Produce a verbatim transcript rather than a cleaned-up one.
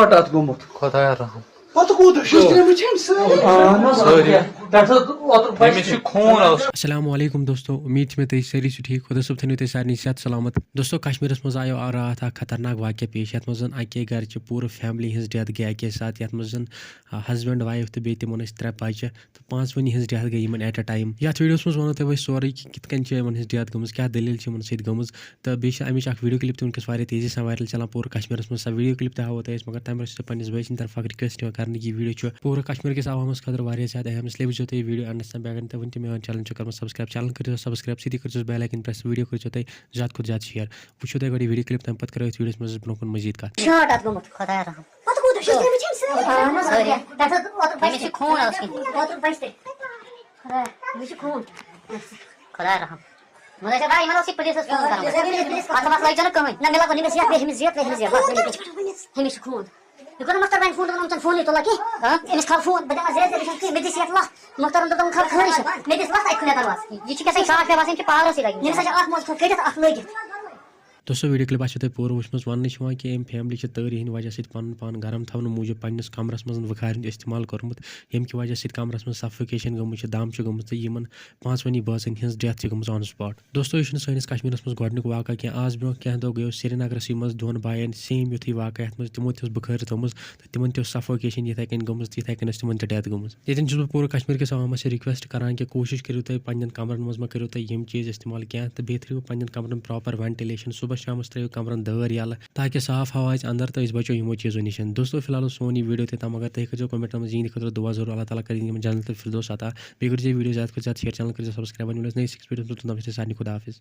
Short اتھ گوٚمُت۔ خۄدایا رحم۔ پتہٕ کوٗتاہ شوق؟ تُہۍ وٕچھِو أمۍ سۭتۍ۔ اہن حظ۔ سٲری۔ پٮ۪ٹھٕ اوترٕ أمِس چھِ خوٗن آز۔ السلام علیکم دوستو، امید چھِ مےٚ تُہۍ سٲری چھِو ٹھیٖک۔ خۄدا صٲب تھٲینو تُہۍ سارنٕے صحت سلامت۔ دوستو، کشمیٖرس منٛز آیو آ راتھ اکھ خطرناک واقعہ پیش، یتھ منٛز زن اکے گرِ چہِ پوٗرٕ فیملی ہٕنٛز ڈیتھ گٔے اکے ساتہٕ، یتھ منٛز زن، آ، ہسبینڈ، وایف تہٕ بیٚیہِ تِمن ٲسۍ ترٛےٚ بچہِ تہٕ پانٛژوٕنی ہٕنٛز ڈیتھ گٔے یِمن ایٹ اے ٹایم۔ یتھ ویڈیوس منٛز ونو تۄہہِ بہٕ أسۍ سورُے کہِ کِتھ کٔنۍ چھِ یِمن ہٕنٛز ڈیتھ گٔمٕژ، کیٛاہ دٔلیٖل چھِ یِمن سۭتۍ گٔمٕژ۔ تہٕ بیٚیہِ چھِ اَمِچ اَکھ ویٖڈیو کِلِپ تہِ وٕنکیٚس واریاہ تیزی سان وایرل چَلان پوٗرٕ کشمیٖرَس منٛز۔ سۄ ویٖڈیو کِلِپ تہِ ہاوو تۄہہِ أسۍ، مگر تَمہِ برٛونٛہہ چھِ تۄہہِ پنٛنِس بٲے سٕنٛدِ طرفہٕ اَکھ رِکویسٹ یِوان کَرنہٕ، یہِ ویٖڈیو چھُ پوٗرٕ کشمیٖر کِس عوامَس خٲطرٕ واریاہ زیادٕ اہم، اِسلیے وٕچھزیو تُہۍ یہِ ویٖڈیو اٮ۪نڈَس تام۔ بیٚیہِ اگر نہٕ تۄہہِ وٕنہِ تہِ میون چینل چھُ کوٚرمُت سبسکرایب، چینل کٔرۍزیو سبسکرایب، سۭتی کٔرۍزیو بیل آیکن پرٛٮ۪س، ویٖڈیو کٔرۍزیو تۄہہِ زیادٕ کھۄتہٕ زیادٕ شِیر۔ وٕچھِو تُہۍ گۄڈٕ یہِ ویٖڈیو کِلِپ، تَمہِ پَتہٕ کَرو أسۍ ویٖڈیوَس منٛز برٛونٛہہ کُن مٔزیٖد کَتھ۔ شاٹ اَتھ گوٚمُت، خۄدایا رحم۔ پَتہٕ کوٗتاہ چھُ؟ سٲری۔ پٮ۪ٹھٕ اوترٕ أمِس چھِ خوٗن آز کِنہٕ؟ اوترٕ بَچہِ تہِ۔ خۄدایا، أمِس چھِ خوٗن۔ خۄدایا رحم۔ مگر ژےٚ بھاے، یِمن اوس یہِ پُلیٖسَس فون کَرُن۔ پُلیٖسَس فون۔ اَتھ منٛز لٲگۍ زیو نہٕ کٕہٕنۍ۔ نہ، مےٚ لَگو نہٕ، أمِس یَتھ، بیٚیہِ ہُمِس یَتھ، بیٚیہِ ہُمِس یَتھ۔ أمِس چھِ خوٗن۔ یہِ کوٚر نہٕ مۄختار بھاین فون، دوٚپُن، یِم چھِنہٕ فونٕے تُلان کینٛہہ۔ ہاں؟ أمِس کھال فون، بہٕ دِمہٕ زیادٕ زیادٕ فون، مےٚ دِژ یَتھ لَتھ۔ مۄختارَن دوٚپ، دوٚپُن، کھال خٲرٕے چھِ۔ مےٚ دِژ لَتھ اَکہِ کُنہِ دروازٕ۔ یہِ چھِ کیٛاہ سا شاٹ مےٚ باسان، یِم چھِ پاورَسٕے لَگہِ۔ ییٚمِس ہسا چھِ اَتھ منٛز کٔرِتھ، اَتھ لٲگِتھ۔ دوستو، ویٖڈیو کِلِپ آسیو تۄہہِ پوٗرٕ وٕچھمٕژ۔ وَننہٕ چھِ یِوان کہِ أمۍ فیملی چھِ تٲری ہِنٛدِ وجہ سۭتۍ پَنُن پان گرم تھاونہٕ موٗجوٗب پنٛنِس کمرَس منٛز بُخارِ ہُنٛد استعمال کوٚرمُت، ییٚمہِ کہِ وجہ سۭتۍ کمرَس منٛز سفوکیشن گٔمٕژ چھِ، دم چھِ گٔمٕژ تہٕ یِمن پانٛژوٕنی بٲژن ہٕنٛز ڈیتھ چھِ گٔمٕژ آن سپاٹ۔ دوستو، یہِ چھُنہٕ سٲنِس کشمیٖرَس منٛز گۄڈٕنیُک واقعہ کینٛہہ۔ آز برونٛہہ کینٛہہ دۄہ گٔیو سرینگرَسٕے منٛز دۄن بایَن سیم یُتھُے واقعہ، یَتھ منٛز تِمو تہِ اوس بُخٲرۍ تھٲومٕژ تہٕ تِمن تہِ اوس سفوکیشن یِتھَے کٔنۍ گٔمٕژ، تہٕ یِتھَے کٔنۍ ٲس تِمن تہِ ڈیتھ گٔمٕژ۔ ییٚتٮ۪ن چھُس بہٕ پوٗرٕ کشمیٖر کِس عوامس یہِ رِکویسٹ کران کہِ کوٗشِش کٔرِو تُہۍ پنٛنٮ۪ن کمرن منٛز مہ کٔرِو تُہۍ یِم چیٖز استعمال کینٛہہ، تہٕ بیٚیہِ تھٲیِو پنٛنٮ۪ن کمرن پراپر وینٹِلیشن۔ صُبحس شامس ترٲیِو کمرن دٲر یَلہٕ تاکہِ صاف ہوا اژِ اندر تہٕ أسۍ بچو یِمو چیٖزو نِش۔ دوستو، فی الحال اوس سون یہِ ویٖڈیو تہِ تام، مگر تُہۍ کٔرۍزیو کمنٹن منٛز یِہِنٛدِ خٲطرٕ دُعا ضروٗر، اللہ تعالیٰ کٔرِنۍ یِمن جنت الفردوس عطا۔ بیٚیہِ کٔرۍزیو ویٖڈیو زیادٕ کھۄتہٕ زیادٕ شیئر، چینل کٔرۍزیو سبسکرایب۔ وۄنۍ مِلو أسۍ نٔیِس أکِس ویٖڈیوَس منٛز، توٚتام چھِ تۄہہِ سارنٕے خدا حافظ۔